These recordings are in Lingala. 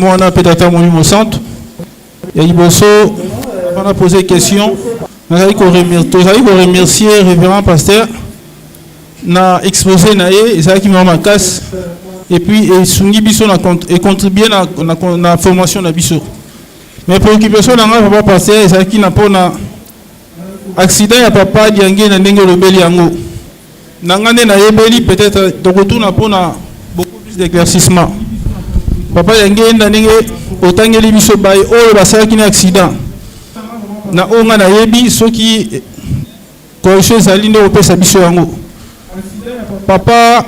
Mwana mpe Tata Molimo Santu. Ya liboso, avant na poser question, nazali ko tozali ko remercier révérend pasteur na exposé na ye ezalaki mwa makasi et puis esungi biso na econtribue na, na, na formation na biso. Mais préoccupation na ngai papa pasteur ezalaki na mpona accident ya papa Diange na ndenge olobeli yango na ngai nde nayebeli peut-être tokotuna mpona beaucoup plus d'éclaircissement. Papa Diange, na ndenge otangeli biso baye oyo basalaki na accident, na oyo ngai nayebi, soki correction ezali nde kopesa biso yango. Papa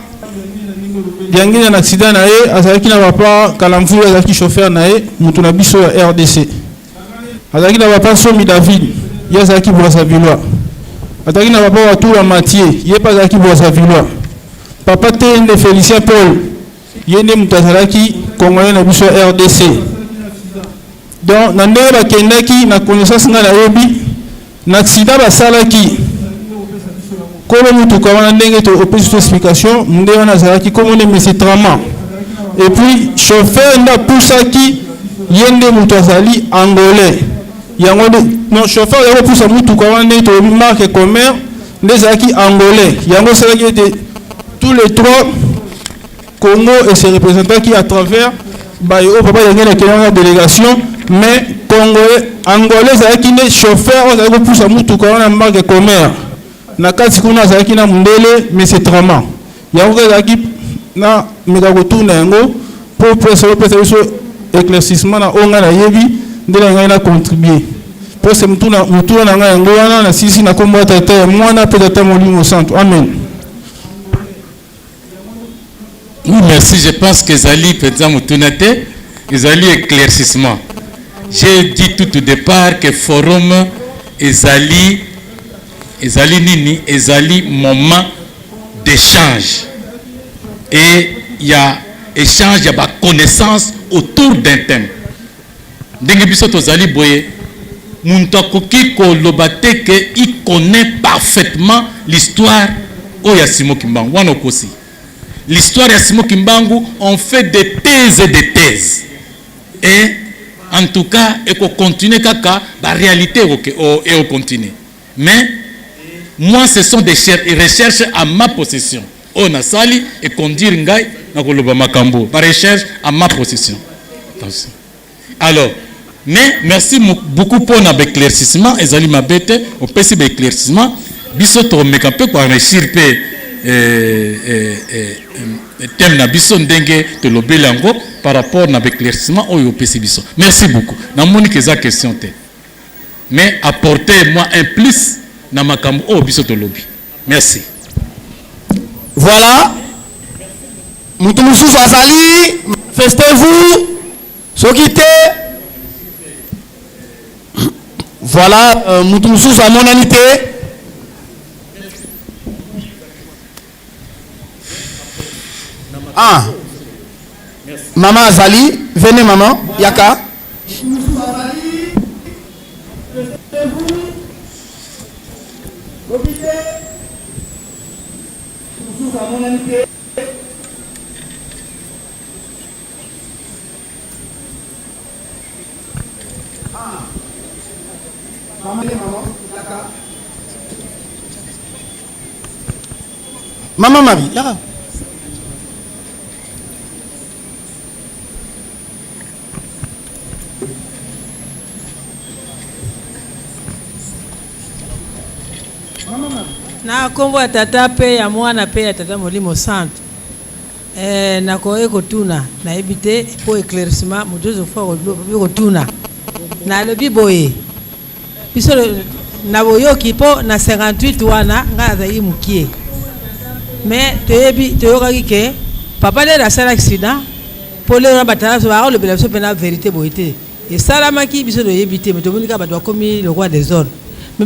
Diange, na accident na ye, azalaki na papa Kalamvulu, azalaki chauffeur na ye, moto na biso ya RDC. Azalaki na papa Somi David, ye azalaki Brazzavillois. Azalaki na papa Watula Mathieu, ye mpe azalaki Brazzavillois. Papa Tende Félicien Paul, ye nde moto azalaki congolais na biso ya RDC. Donc na ndenge bakendaki na connaissance ngai nayebi, na accident basalaki, kolo mutuka wana, ndenge opesi to explication, nde wana azalaki kombo nde monsieur Trama, et puis chauffeur nde apusaki ye, nde moto azali angolais. Yango nde non, chauffeur azali kopusa mutuka wana, ndenge tolobi marque Commer nde ezalaki angolais. Yango esalaki ete tous les trois Congo ese représentaki à travers baye oyo papa yango nakendaki na délégation. Mais congolais, angolais ezalaki nde chauffeur oyo azalaki kopusa mutuka wana marque Commer. Na kati kuna azalaki na mundele monsieur Trama. Yango kaka ezalaki na meka kotuna yango mpo pesa opesa biso éclaircissement na oyo ngai nayebi, nde na ngai na contribue mpo se motuna na ngai yango wana. Nasisi na kombo ya Tata, ya Mwana mpe Tata Molimo Santo. Amen. Oui, merci. Je pense que ezali mpenza motuna te, ezali éclaircissement. J'ai dit tout au départ que forum ezali nini? Ezali moment d'échange et il y a échange ya baconnaissance autour d'un thème. Ndenge biso tozali boye, moto akoki koloba te ke il connaît parfaitement l'histoire oyo ya Simon Kimbangu. Wana okosi. L'histoire ya Simon Kimbangu, on fait des thèses et des thèses, et en tout cas ekocontinue kaka, baréalité ekocontinue. Mais moi, ce sont des recherches à ma possession oyo nasali econduire ngai na koloba makambo, barecherche à ma possession. Attention. Alors, mais merci beaucoup mpona baéclaircissement. Ezali mabe te, opesi baéclaircissement. Biso tokomeka mpe koenrichir mpe thème na biso ndenge tolobeli yango par rapport na baéclaircissement oyo opesi biso. Merci beaucoup. Namoni ke eza question te, mais apporter moi un plus na makambo oyo biso tolobi. Merci. Voilà, moto mosusu azali, manifestez-vous. Soki te, voilà, moto mosusu amonani te. Ah, mama azali. Venez, maman, yaka. Maman Marie, yaka. Na nkombo ya Tata mpe ya Mwana mpe ya Tata Molimo Santu, nakoki kotuna, nayebi te, mpo éclaircissement moto nyonso fo akoki kotuna. Nalobi boye, biso na boyoki mpo na 58 wana ngai nazalaki mokie, mais toyebi, toyokaki ke papa lelo asala accident, mpo lelo na batala biso bakolobela biso mpena vérité boye te. Esalamaki, biso toyebi te, mais tomoni kaka bato bakomi lokwa désordre. Mais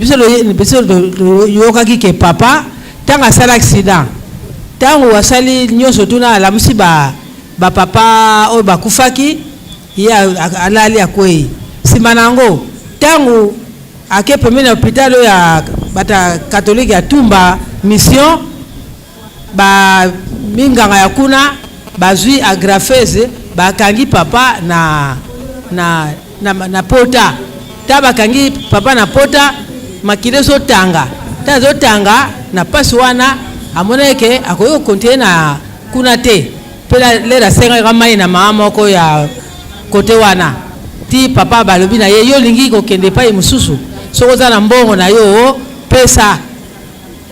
biso toyokaki ke papa ntango asala accident, ntango asali nyonso tuna, alamusi bapapa oyo bakufaki, ye alali, akwei. Nsima na yango, ntango ake pembeni ya hôpital oyo ya bato ya catholique ya Tumba Mission, baminganga ya kuna bazwi agrafeuse. Bakangi papa na na na, na pota. Ta bakangi papa na pota, makila ezotanga. Ta ezotanga na pasi wana, amonaki ke akoki kokontinue na kuna te. Mpe lere asengaki mai na mama moko ya kote wana, ti papa balobi na ye: yo olingi kokende epai mosusu, soki oza na mbongo na yo, pesa.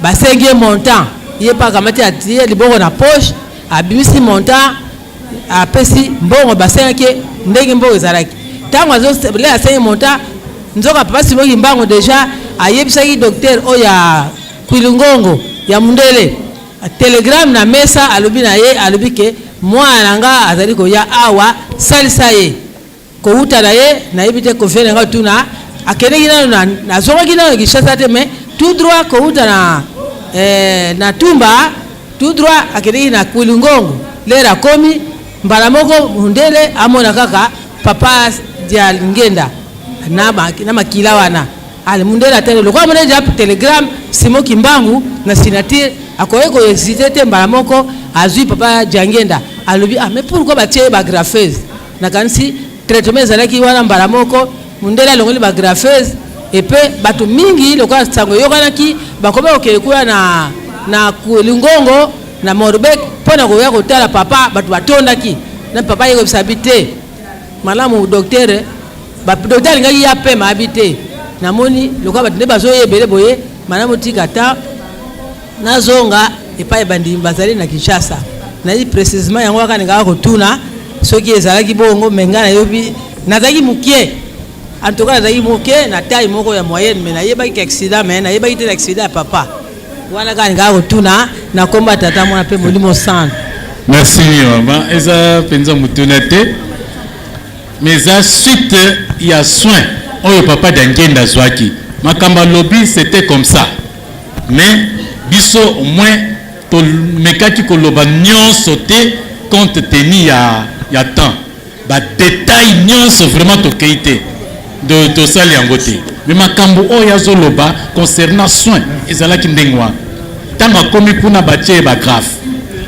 Basengi ye montant, ye mpe akamati, atie liboko na poche, abimisi montant, apesi mbongo basengaki ye. Ndenge mbongo ezalaki ntango le asengi montant, nzoka papa Simon Kimbangu déjà ayebisaki docteur oyo ya Kwilu-Ngongo ya mundele, télégramme na mesa, alobi na ye, alobi ke mwana na nga azali koya awa, salisa ye. Kowuta na ye, nayebi te, confie na nga tuna, akendeki nano, nazongaki nano Kinshasa te, mais tout droit kowuta na Tumba, tout droit akendeki na Kwilu-Ngongo. Lere akomi, mbala moko mundele amona kaka papa Dialungenda na makila wana. Ale mundele atele lokola amona deja télégramme Simon Kimbangu na signature, akoki kohésiter te, mbala moko azwi papa Diangenda, alobi: ah, mais pourquoi batie ye bagrapheuses? Nakanisi traitement ezalaki wana. Mbala moko mundele alongoli bagrapheuses, epe bato mingi lokola sango eyokanaki, bakomi kokende kuna na Lingongo na Morbek mpo na koya kotala papa. Bato batondaki na papa. Ye koyebisa bi te malamu docteur. Docteur alingaki ya pema, abi te, namoni lokola bato nde bazoya ebele boye, malamu tika ta nazonga epai bandimi bazali na Kinshasa. Nayebi précisement yango kaka ningaka kotuna soki ezalaki bongo. Me ngai nayebi nazalaki mokie, en tout cas nazalaki moke na taille moko ya moyenne, mais nayebaki ke accident, mais nayebaki te na accident ya papa wana. Kaka ningaka kotuna na komba Tata, Mwana mpe Molimo Santo. Merci mama. Eza mpenza motuna te, mais eza suite ya soin oyo papa Diangenda azwaki. Makambo alobi, c'était comme ça, mais biso au moins tomekaki koloba nyonso te compte tenu ya temps. Badétails nyonso vraiment tokei te, tosali yango te, mais makambo oyo azoloba concernant soin ezalaki ndenge wana. Ntango akomi kuna, batie ye bagraffe.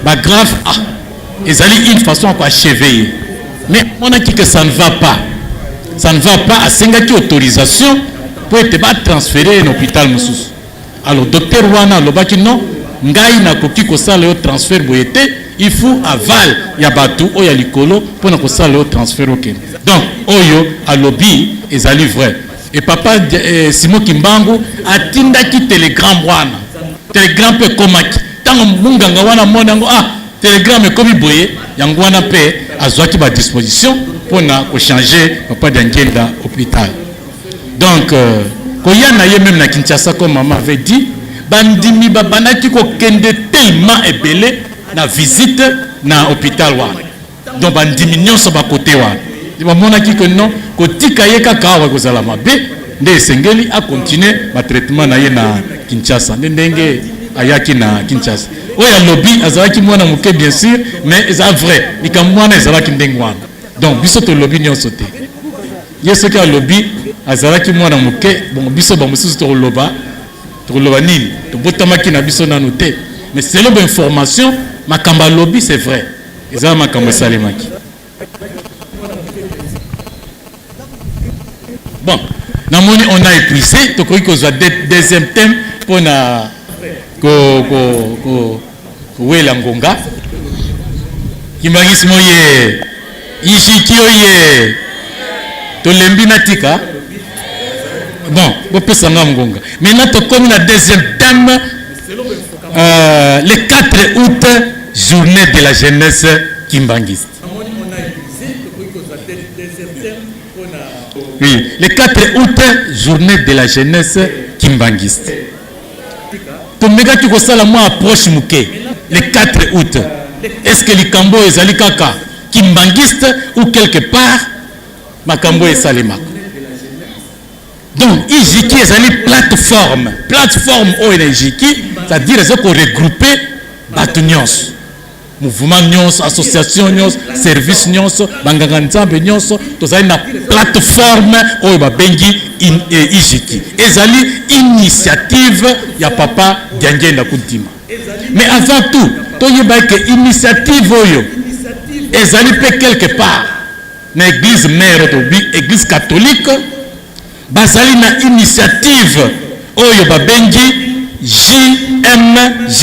Bagraffe, ah, ezali une façon ya koachever ye, mais amonaki que ça ne va pas, ça ne va pas. Asengaki autorisation mpo ete batransférer ye na hôpital mosusu. Alors docteur wana alobaki: non, ngai nakoki kosala yo transfert boye te, il faut aval ya bato oyo ya likolo mpona kosala yo transfert okende. Donc oyo alobi ezali vrai. E papa Simon Kimbangu atindaki télégramme wana. Télégramme mpe ekomaki. Ntango munganga wana amoni yango, ah, télégramme ekomi boye, yango wana mpe azwaki badisposition mpona kochanger papa Diangenda hôpital. Donc koya na ye même na Kinshasa, comme mama avait dit, bandimi babandaki kokende tellement ebele na visite na hôpital wana. Donc bandimi nyonso bakote wana bamonaki ke non, kotika ye kaka awa ekozala mabe, nde esengeli acontinuer batraitement na ye na Kinshasa. Nde ndenge ayaki na Kinshasa. Oyo alobi, azalaki mwana moke bien sûr, mais eza vrai, likambo wana ezalaki ndenge wana. Donc biso tolobi nyonso te. Ye soki alobi azalaki mwana moke, bon, biso bamosusu tokoloba nini? Tobotamaki na biso nanu te, mais selon bainformation, makambo alobi, c'est vrai, eza makambo esalemaki. Bon, namoni on a épuisé. Tokoki kozwa deuxième thème mpona kowela ngonga. Kimbanguisme oye, IJKI oye, tolembi, natika. Bon, bopesanga ngonga. Maintenant tokomi na deuxième thème, le 4 août, journée de la jeunesse kimbanguiste. Oui, le 4 août, journée de la jeunesse kimbanguiste. Tomekaki kosala mwa approche moke. Le 4 août, est ce que likambo oyo ezali kaka kimbanguiste ou quelque part makambo oyo esalemaka? Donc IJKI ezali plateforme. Plateforme oyo na IJKI, c'est-à-dire eza koregrouper bato nyonso, mouvement nyonso, association nyonso, service nyonso, banganga nzambe nyonso. Tozali na plateforme oyo babengi IJKI. Ezali initiative ya papa Diangenda Kuntima. Mais avant tout, toyeba ke initiative oyo Ezali mpe quelque part na église mère, tobi église catholique, bazali na initiative oyo babengi JMJ.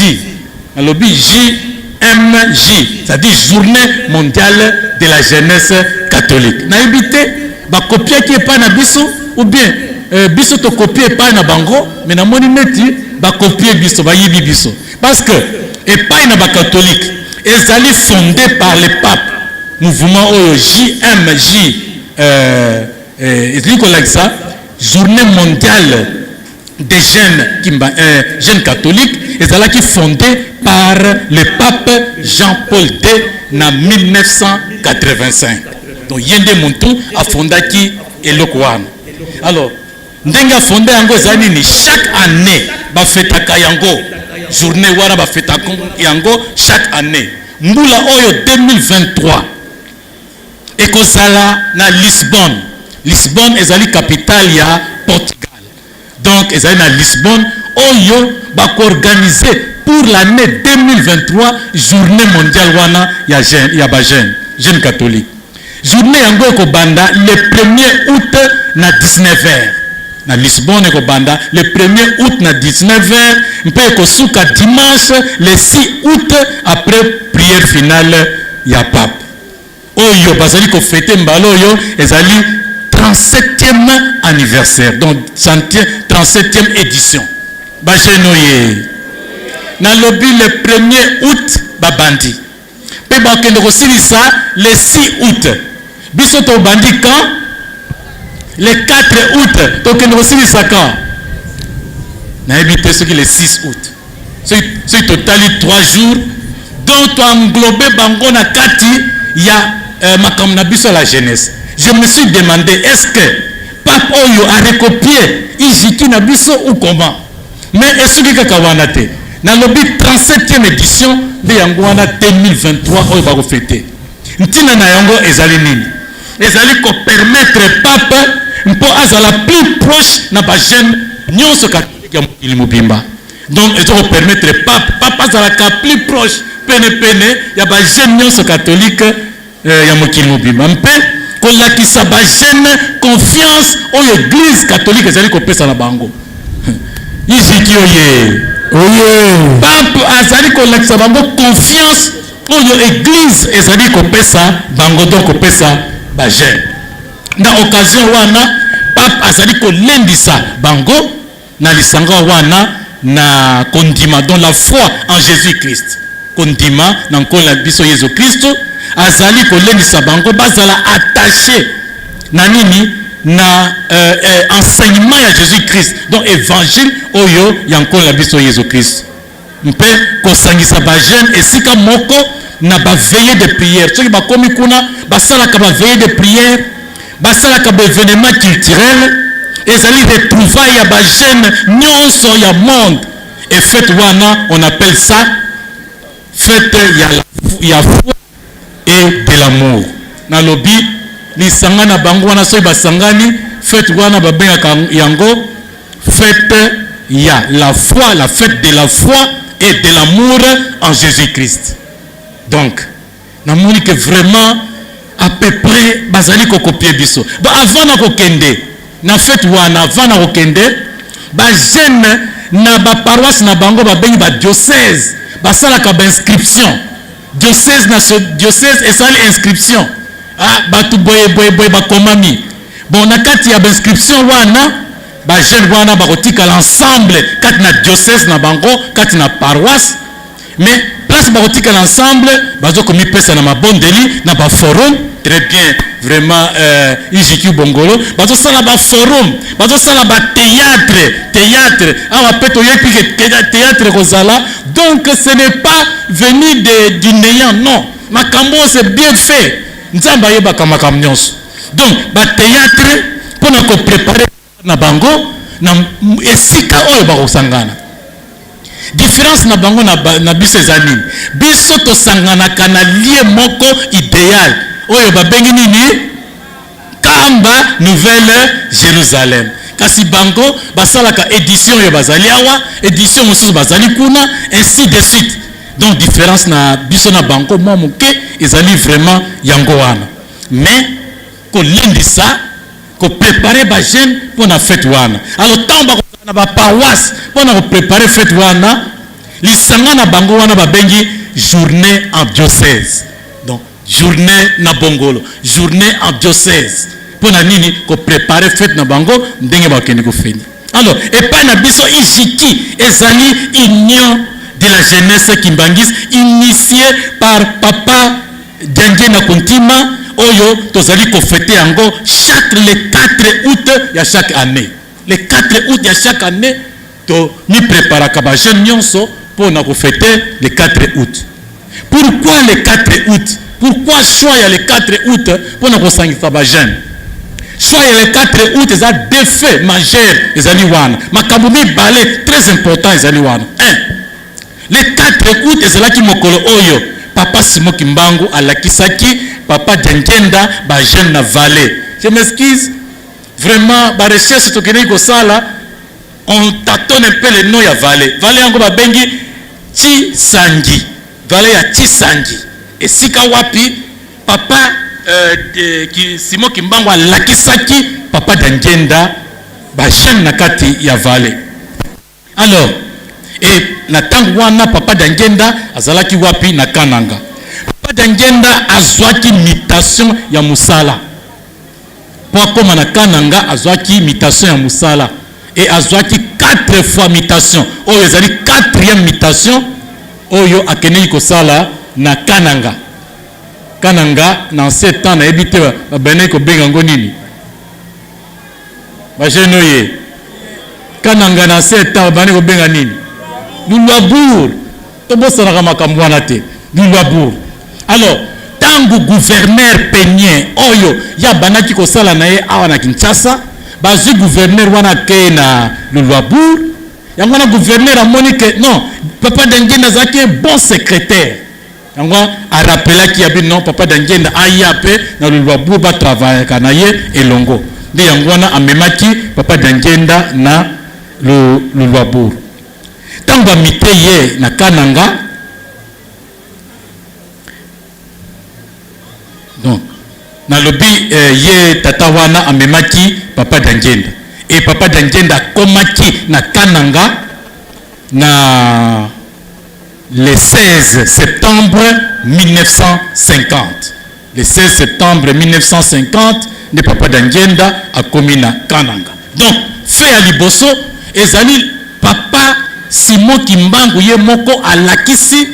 Nalobi JMJ, c'est-à-dire Journée mondiale de la jeunesse catholique. Nayebi te bakopiaki epai na biso ou bien biso tokopie epai na bango, mais namoni neti bakopie biso, bayibi biso, parce que epai na bacatholique ezali fondé par le pape. Mouvement oyo JMJ ezali kolakisa Journée mondiale des jeunes, jeunes catholiques, ezalaki fondé par le pape Jean-Paul II na 1985. Donc ye nde motu afondaki eloko wana. Alors ndenge afonde yango ezali nini? Chaque année bafetaka yango, journée wana bafetaka yango chaque année. Mbula oyo 2023 ekozala na Lisbonne. Lisbonne ezali capitale ya Portugal. Donc ezali na Lisbonne oyo bakoorganize pour l'année 2023 journée mondiale wana ya jeune, ya bajeune, jeune catholique. Journée yango ekobanda le 1er août na 19 heures na Lisbonne. Ekobanda le 1er août na 19 heures mpe ekosuka dimanche le 6 août après prière finale ya pape. Oyo bazali kofete mbala oyo ezali 37e anniversaire, donc 37e édition. Bajeune oye, nalobi le 1er août babandi mpe bakende kosilisa le 6 août. Biso tobandi quand? Le 4 août. Tokende kosilisa quand? Nayebi te soki le 6 août. Soki totali 3 jours, donc toenglobe bango na kati ya makambo na biso ya la jeunesse. Je me suis demandé: est ce que pape oyo arecopie ijiki na biso ou comment? Mais esoki kaka wana te, nalobi 37e édition nde yango wana 2023 oyo bakofete. Ntina na yango ezali nini? Ezali kopermettre pape mpo azala plus proche na bajeune nyonso catholique ya mokili mobimba. Donc eza kopermettre pape azalaka plus proche, penepene ya bajeune nyonso catholique ya mokili mobimba, mpe kolakisa bajeune confiance oyo église catholique ezali kopesa na bango. Iziki oye! Oye! Pape azali kolakisa bango confiance oyo église ezali kopesa bango, donc kopesa bajeune. Na occasion wana, pape azali kolendisa bango na lisanga wana na kondima, donc la foi en Jésus Christ, kondima na nkolo na biso Yesu Kristo. Azali kolendisa bango bazala attaché na nini? Na enseignement ya Jésus Christ, donc évangile oyo ya nkolo na biso Yesu Christ, mpe kosangisa bajeune esika moko na baveille de prière. Soki bakomi kuna, basalaka baveille de prière, basalaka baévénement culturel. Ezali retrouvaille ya bajeune nyonso ya monde. Et fête wana, on appelle ça fête ya foi et de l'amour. Nalobi lisanga na bango wana, soki basangani, fête wana babengaka yango fête ya la foi, la fête de la foi et de l'amour en Jésus-Christ. Donc namoni que vraiment à peu près bazali kokopie biso. Bon, avant na kokende na fête wana, avant na kokende, bajeune na baparoisse na bango, babengi badiocèse, basalaka bainscription. Diocèse na diocèse esali inscription, ah, bato boye boye boye bakomami. Bon, na kati ya bainscription wana, bajeune wana bakotikala ensemble kati na diocèse na bango, kati na paroisse. Mais place bakotikala ensemble, bazokomipesa na mabondeli, na baforum. Très bien, vraiment, IJQ Bongolo bazosala baforum, bazosala bathéâtre. Théâtre awa mpe toyebi ke théâtre kozala. Donc ce n'est pas venu du néant, non. Makambo oyo, c'est bien fait. Nzambe ayebaka makambo nyonso. Donc bathéâtre mpona koprépare na bango na esika oyo bakosangana. Différence na bango na biso eza nini? Biso tosanganaka na lieu moko idéal oyo babengi nini? Kamba Nouvelle Jérusalem. Kasi bango basalaka édition oyo bazali awa, édition mosusu bazali kuna, ainsi de suite. Donc différence na biso na bango mwa moke ezali vraiment yango wana. Mais kolendisa ko preparer ba jeunes mpo na fête wana. Alors ntango bakozala na ba paroisse mpo na ko preparer fête wana, lisanga na bango wana babengi journée en diocèse. Donc journée na Bongolo, journée en diocèse, mpo na nini? Ko preparer fête na bango ndenge bakende kofeni. Alors epai na biso IJKI ezali Union de la jeunesse kimbanguiste initiée par papa Diangienda Kuntima, oyo tozali kofete yango chaque le 4 août ya chaque année. Le 4 août ya chaque année tomipreparaka ba jeunes nyonso mpo na kofete le 4 août. Pourquoi le 4 août? Pourquoi choix ya le 4 août mpo na kosangisa ba jeunes? Choix ya le 4 août eza deux faits majeurs ezali wana, makambo mibale très important ezali wana. 1, le 4 août ezalaki mokolo oyo papa Simon Kimbangu alakisaki papa Diangienda ba jeunes na vallée. Je m'excuse vraiment, ba recherche tokendeki kosala, on tâtonne un peu le nom ya vallée. Vallée yango babengi Tshisangi, vallée ya Tshisangi, esika wapi papa Simon Kimbangu alakisaki papa Diangienda ba jeunes na kati ya vallée. Alors e na ntango wana papa Diangienda azalaki wapi? Na Kananga. Papa Diangienda azwaki mutation ya mosala mpo akóma na Kananga. Azwaki mutation ya mosala e azwaki 4 fois mutation. Oyo ezali 4e mutation oyo akendeki kosala na Kananga. Kananga na ancien temps, nayebi te babandaki kobenga yango nini. Ba jeunes oye, Kananga na ancien temps babandaki kobenga nini? Luluabourg. Tobosanaka makambo wana te, Luluabourg. Alors ntango gouverneur Penien oyo ya bandaki kosala na ye awa na Kinshasa, bazwi gouverneur wana akei na Luluabourg, yango wana gouverneur amoni ke non, papa Diangienda azalaki un bon secrétaire. Yango arapelaki ya bino papa Diangienda aya mpe na Luluabourg, batravaillaka na ye elongo. Nde yango wana amemaki papa Diangienda na Luluabourg. Ntango bamite ye na Kananga, donc nalobi ye tata wana amemaki papa Diangienda e papa Diangienda akomaki na Kananga na le 16 septembre 1950. Le 16 septembre 1950 nde papa Diangienda akomi na Kananga. Donc fait ya liboso ezali papa Simon Kimbangu ye moko alakisi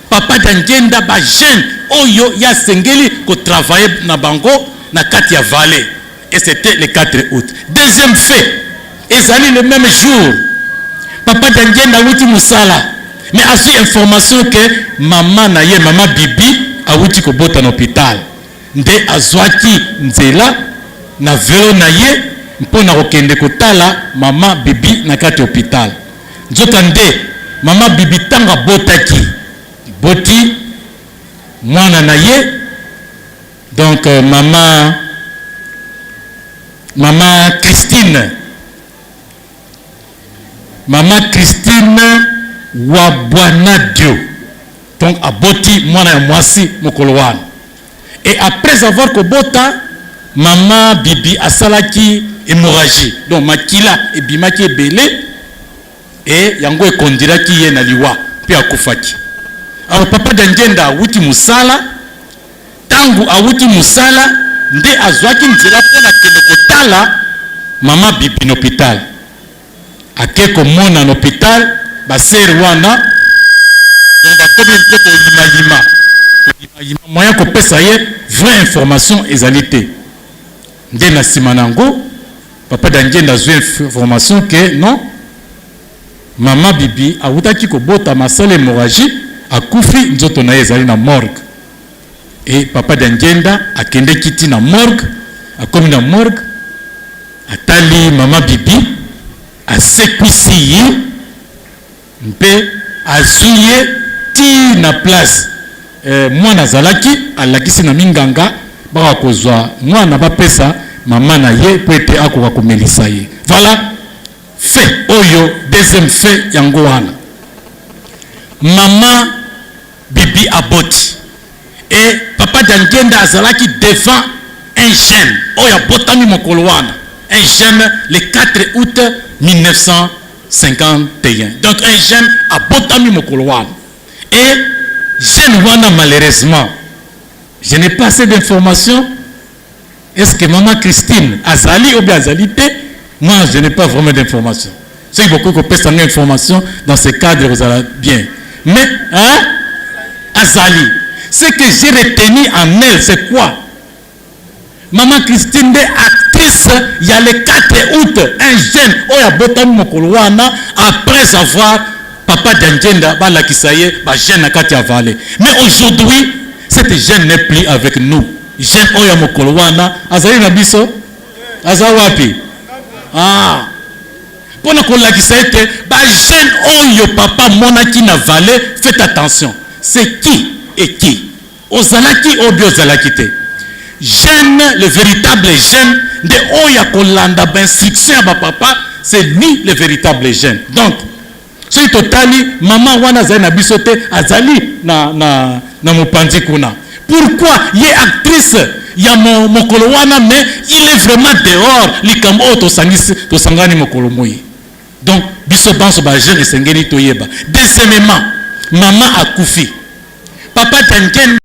papa Diangienda ba jeunes oyo ya asengeli kotravailler na bango na kati ya vallée, et c'était le 4 août. Deuxième fait ezali le même jour, papa Diangienda awuti mosala, mais azwi information ke mama na ye, mama Bibi, awuti kobota na hôpital. Nde azwaki nzela na velo na ye mpo na kokende kotala mama Bibi na kati ya hôpital. Nzoka nde mama Bibi, ntango abotaki, boti mwana na ye, donc mama Christine, mama Christine Wabwanadio, donc aboti mwana ya mwasi mokolo wana. Et après avoir kobota, mama Bibi asalaki hémorragie, donc makila ebimaki ebele e yango ekondiraki ye na liwa mpe akufaki. Alors papa Diangienda awuti mosala. Ntango awuti mosala nde azwaki nzela mpo na kende kotala mama Bibi na hôpital. Ake komona na hôpital ba sœurs wana, donc bakomi mpe koyimayima koyimayima, moyen kopesa ye vraie information ezali te. Nde na nsima na yango papa Diangienda azwi information ke non, mama Bibi awutaki kobotama, asala hémorragie, akufi, nzoto na ye ezali na morgue. E papa Diangienda akendeki ti na morgue. Akomi na morgue, atali mama Bibi, asekwisi ye mpe azwi ye ti na place mwana azalaki. Alakisi na minganga, baka kozwa mwana, bapesa mama na ye mpo ete akoka komelisa ye. Voilà fait oyo, deuxième fait yango wana. Mama Bibi aboti. Et papa Diangienda azalaki devant un jeune oyo abotami mokolo wana, un jeune le 4 août 1951. Donc un jeune abotami mokolo wana. Et jeune wana, malheureusement, je n'ai pas assez d'informations. Est-ce que maman Christine azali ou bien azali te? Moi, je n'ai pas vraiment d'informations. Soki bokoki kopesa nga information dans ce cadre, kozala bien. Mais hein, azali. Ce que j'ai retenu en elle, c'est quoi? Maman Christine nde actrice ya le 4 août, un jeune oyo abotami mokolo wana après avoir papa Diangienda balakisa ye bajeune na kati ya vallée. Mais aujourd'hui, cette jeune n'est plus avec nous. Jeune oyo ya mokolo wana azali na biso, aza wapi? Ah, mpona kolakisa ete bajeune oyo papa amonaki na vallée, faites attention, c'est qui et qui ozalaki oyo bi ozalaki te. Jeune, le véritable jeune nde oyo akolanda bainstruction ya bapapa, c'est lui le véritable jeune. Donc soki totali mama wana, azali na biso te, azali na mopanzi kuna. Pourquoi ye actrice ya mokolo wana, mais il est vraiment dehors likambo oyo tosangisi, tosangani mokolo moye? Donc biso banso bajeune esengeli toyeba. Deuxièmement, mama akufi, papa Diangienda.